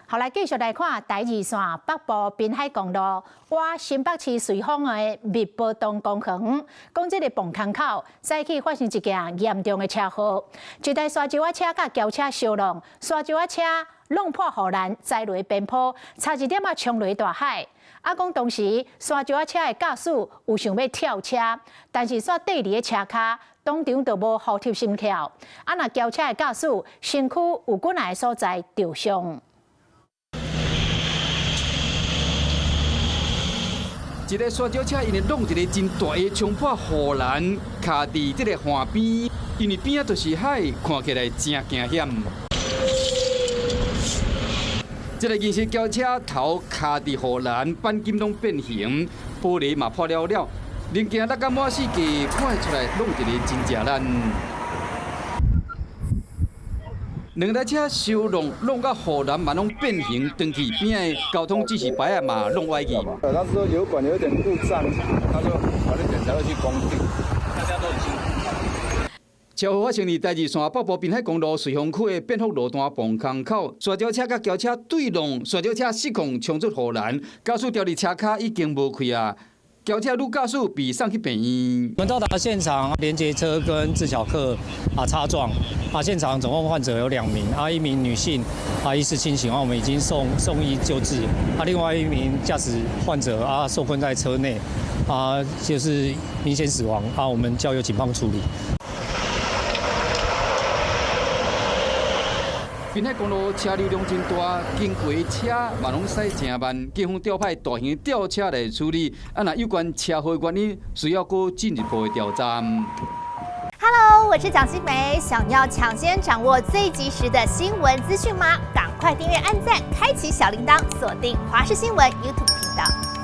好，來繼續來看台二線北部濱海公路，倚新北市瑞芳的密寶東公園，講這个磅空口早起發生一件嚴重的車禍，一台沙石仔車佮轎車相挵，沙石仔車弄破護欄，栽落邊坡，差一點仔衝落大海。啊，講當時沙石仔車的駕駛有想欲跳車，但是煞綴佇咧車跤，當場就無呼吸心跳。啊，若轎車的駕駛身軀有幾若个所在著傷。一个沙石車𪜶弄一个真大的衝破護欄，卡佇這个岸邊，因為邊仔就是海，看起來真驚險。這个銀色轎車頭卡佇護欄，鈑金攏變形，玻璃嘛破了了，零件落甲滿四界，看會出來弄一个真食力。兩台車相挵，弄甲護欄嘛攏變形，斷去邊仔的交通指示牌仔嘛攏歪去。他說油管有點故障，他說反正檢查會去工地，大家都很辛苦。車禍發生佇台二線北部濱海公路瑞芳區的變福路段磅空口，沙石車佮轎車對挵，沙石車失控衝出護欄，駕駛牢佇車跤已經無氣啊。轎車女駕駛被送去病院。我們到達現場，連結車跟自小客啊擦撞，啊現場總共患者有兩名，啊一名女性啊意識清醒，啊我們已經送醫救治，啊另外一名駕駛患者啊受困在車內，啊就是明顯死亡，啊我們交由警方處理。濱海公路車流量真大，經過車嘛攏駛誠慢，警方調派大型吊車來處理。啊，若有關車禍原因，需要閣進一步的調查。 Hello，我是蔣新梅，想要搶先掌握最及時的新聞資訊嗎？趕快訂閱、按讚、開啟小鈴鐺，鎖定華視新聞 YouTube 頻道。